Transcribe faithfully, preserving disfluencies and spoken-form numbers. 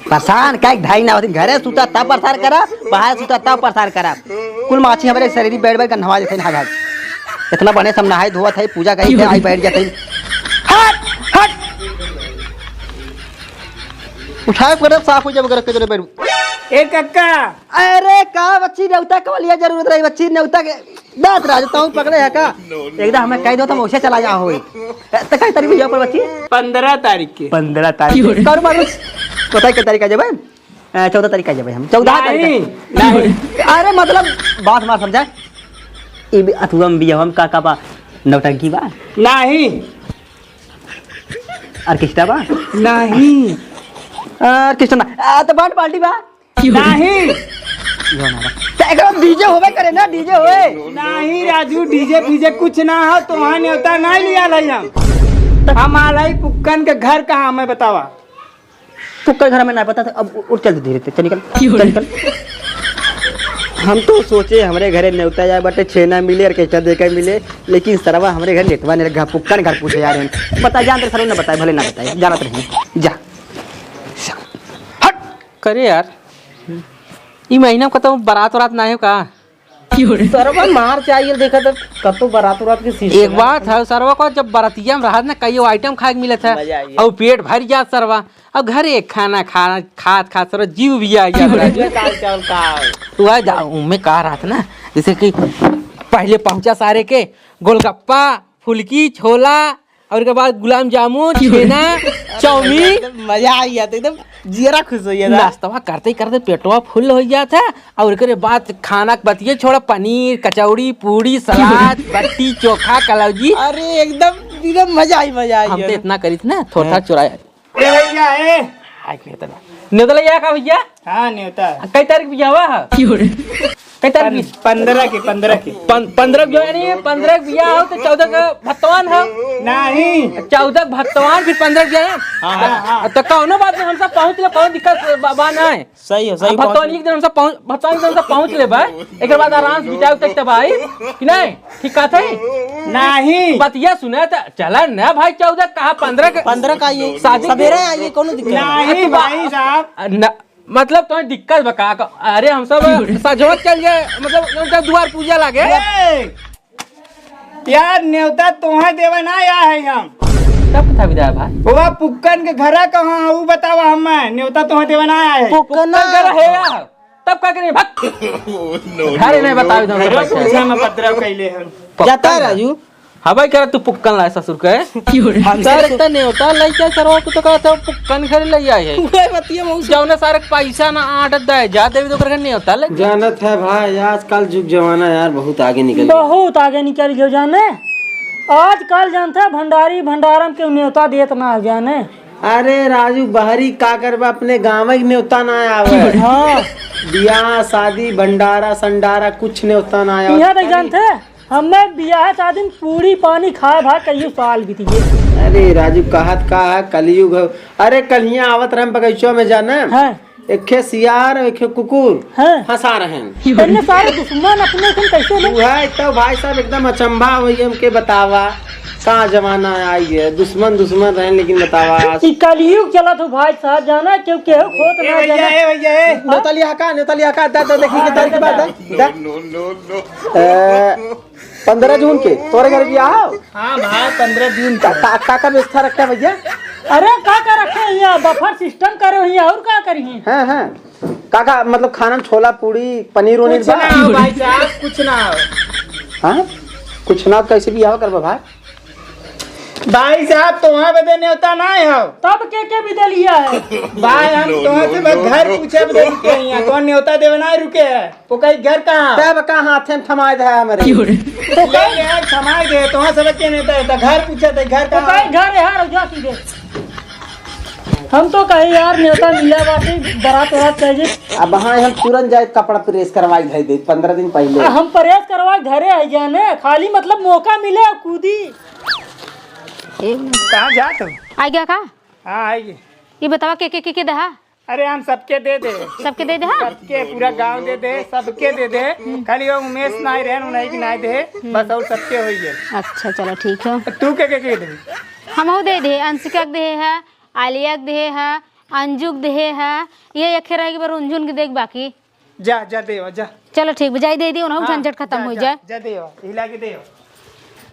परेशान काहे ढाई ना होती, घरे सुता तब परेशान करा, बाहर सुता तब परेशान करा। कुल माछी हमरे शरीर बैठ बैठ गंधवा देते हैं, हाय भाई। इतना बने सब नहाए धोवत है, पूजा करी थे, आई बैठ जाते हैं। हट, हट। उठाए पर साफ हो जाए, अगर कचरे बैठ। ए कक्का। अरे का बच्ची, नेवता के लिए जरूरत रही बच्ची, नेवता के दांत राज तऊ पकड़े है का? एकदम हमें कह दो, तुम उसे चला जाओ होई। त कई तारीख भैया पर बच्ची? पंद्रह तारीख के। पंद्रह तारीख के। करू मारू। बताई के तारीख आ जाबे? अ, चौदह तारीख आ जाबे हम। चौदह तारीख नहीं, का। नहीं। अरे मतलब बात हमार समझा। ई बि-, अथुआ में बियाह हम का का बा? नौटंकी बा? नहीं। ऑर्केस्ट्रा बा? नहीं। ऑर्केस्ट्रा ना। आ, तो बर्थडे पार्टी बा? नहीं। इहो ना बा। तो एकरा में डीजे होबे करे ना, डीजे होए। नहीं राजू, डीजे फीजे कुछ ना हो, तो वहाँ नेवता नहीं लिया लाई हम। हम आलाई पुक्कन के घर कहाँ हमें बतावा? पुक्कन घर में ना पता था, अब उ-, उठ चल धीरे से, चल निकल, क्यों चल रे? निकल। हम तो सोचे हमरे घरे नेवता जाए बाटे, छेना मिले, ऑर्केस्ट्रा देखे मिले, लेकिन सरवा हमरे घर नेटवा नहीं लगा, पुक्कन घर पूछे यार। बता, जान दे सरवा, ना बताए, भले ना बताए, जानत रही, जा। हट। करे यार, ई महीना में कतौ बारात वारात ना हो का? सरवा मार चाहिए, देखा तो कतौ बारात वारात के सिलसिला एक बात है, सरवा को जब बरतिया में रहत ना, कई आइटम खाए के मिलत है, मजा आई। और पेट भर जात सरवा, और घरे एक खाना खाना खात खात सरवा जीव भी आ गया। दाल चावल का? तू आ जा, उनमें कहा रहत ना, जैसे कि पहले पहुंचा सारे के गोलगप्पा, फुलकी, छोला, और के बाद गुलाब जामुन, छेना, चाउमीन। एकदम मजा आ गया था, एकदम जियरा खुश हो गया था। नाश्तवा करते ही करते पेटवा फुल हो गया था, और एकरे बाद खाना के बतिये छोड़ा, पनीर, कचौड़ी, पूड़ी, सलाद, बट्टी, चोखा, कलौजी। अरे एकदम, एकदम मजा आई, मजा आई हम तो गया। इतना करी थी ना, थोड़ा हाँ। चुराया। ए भैया, ए। आज नहीं होता ना। नेवता ले आया का भैया? हाँ, नेवता। कई तारीख बियाह है? कई तारीख पन-, पन्द्रह के, पन्द्रह के। पन-, पन्द्रह के बियाह नहीं है, पन्द्रह के बियाह हो तो चौदह का भत्तवान है। नहीं। चौदह का भत्तवान, फिर पन्द्रह के बियाह है। हाँ, हाँ, हाँ। तो कौनो बात नहीं, हमसे पहुँच ले, कौनो दिक्कत बा, बा ना है। सही है, सही अब भत्तवान पहुँच एक दिन हमसे पहुँच, भत्तवान एक दिन हमसे पहुँच ले भाई, एक बाद आराम से बिताओ तक भाई, कि नहीं? ठीक कहत है? नहीं। बतिया सुने त चला ना भाई, चौदह कहा पन्द्रह के पन्द्रह का आइए, शादी सवेरे के आइए, कौनो दिक्कत नहीं। नहीं भाई साहब। न, मतलब तो दिक्कत बा का? अरे हम सब सजवत चल जाए, मतलब उनका द्वार पूजा लागे। ए! यार नेवता तोहे देवे ना आया है हम। तब कथा विदा है भाई। वो पुक्कन के घरा कहाँ है, वो बतावा हमें। नेवता तोहे देवे ना आया है। पुक्कन पुक्कन घर है यार। तब का करें? भक। घर नहीं बतावे तो अरे बैठे। पूछा में पत्रा कैले हम। जाता है राजू। हाँ भाई, कह रहा तू पुक्कन लाए ससुर के। हम सर, इतना नेवता लइका सरवा को तो कहा था पुक्कन घर ले आए है। उहे बतिया मौसी। जौने सारे पैसा ना आट दे जा देवी तो करके नेवता ले। जानत है भाई, आजकल जुग जमाना यार बहुत आगे निकल गया। बहुत आगे निकल गयो जाने। आजकल जानते हैं भंडारी भंडारम के नेवता देत ना है जाने। अरे राजू, बहरी का करबा, अपने गाँव के नेवता ना आवे। हाँ। बियाह शादी भंडारा संडारा कुछ नेवता ना आवे। यहाँ तक जानते हैं? हमें बियाह शादी में पूरी पानी खाए भाई कईयो साल बीत गए। अरे राजू, कहत का है, कलयुग है। अरे कल हियाँ आवत रहे हम बगीचवा में जाने, हाँ। एक खे सियार और एक खे कुकुर हाँ। फंसा रहे हैं। इतने सारे दुश्मन अपने तुम कैसे लोग? वह तो भाई साहब एकदम अचंभा हुई हमके बतावा, का जमाना आई है, दुश्मन दुश्मन रहे लेकिन बतावा। ई कलयुग चलत हो भाई साहब, जाना क्यों के हो खोत ए ना भैया, जाना। ए भैया, ए। नेवता लिया का, नेवता लिया का, दा, दा, देखी के तारीख बा, दा, दा। ए, पन्द्रह जून के तोरे घर बियाह हो? हाँ भाई, पन्द्रह जून का, के। का, का, का व्यवस्था रखा है भैया? अरे का का रखे हैं यहाँ, बफर सिस्टम करे हुई है, और का करिए? हाँ, हाँ। का, का मतलब खाना में छोला पूड़ी पनीर उनीर कुछ बा? ना हो भाई साहब, कुछ ना हो। हाँ? कुछ ना हो, कैसे बियाह करबा भाई? भाई साहब, तोहा बदे नेवता ना हो। तब के के बिदलिया है? भाई, हम तोहा से बस घर पूछे बदे रुके हैं, कौन नेवता देवे ना रुके है। ओकई घर कहाँ? तब का हाथे में थमाए दे हमरे। क्यों रे? तो ले ले, थमाए दे, तोहा सब के नेवता है, तो घर पूछे थे, घर तो कहाँ? कई घर है, जा सीधे। हम तो कहे यार, नेवता मिला बाटे, बारात वारात चाहिए। अब हाँ, हम तुरंत जाए, कपड़ा प्रेस करवाई दे, दे, पन्द्रह दिन पहले। आ, हम प्रेस करवाए घरे आई जाने, खाली मतलब मौका मिले, अब कूदी। कहाँ जात हो? आ गया का? हाँ, आइए। ये बतावा, के, के, के, के दहा? अरे, हम सबके दे दे। सबके दे दे, हाँ? सबके, पूरा गांव दे दे, सबके दे दे। खाली वो उमेश नाई रहे, उन्हीं की नाई दे, बस और सबके होई है। अच्छा, चलो, ठीक है। तू के, के, के दे? हमहू दे दे, अंशिका के दे है, आलिया के देहे है, अंजू के देहे है, ये एक रह गई बा रुनझुन के देख बाकी। जा, जा देवा, जा। चलो ठीक बा, जाई दे दी, उन्हों हाँ, झंझट खत्म जा, हो जा, जाए। जा देवा, हिला के देवा।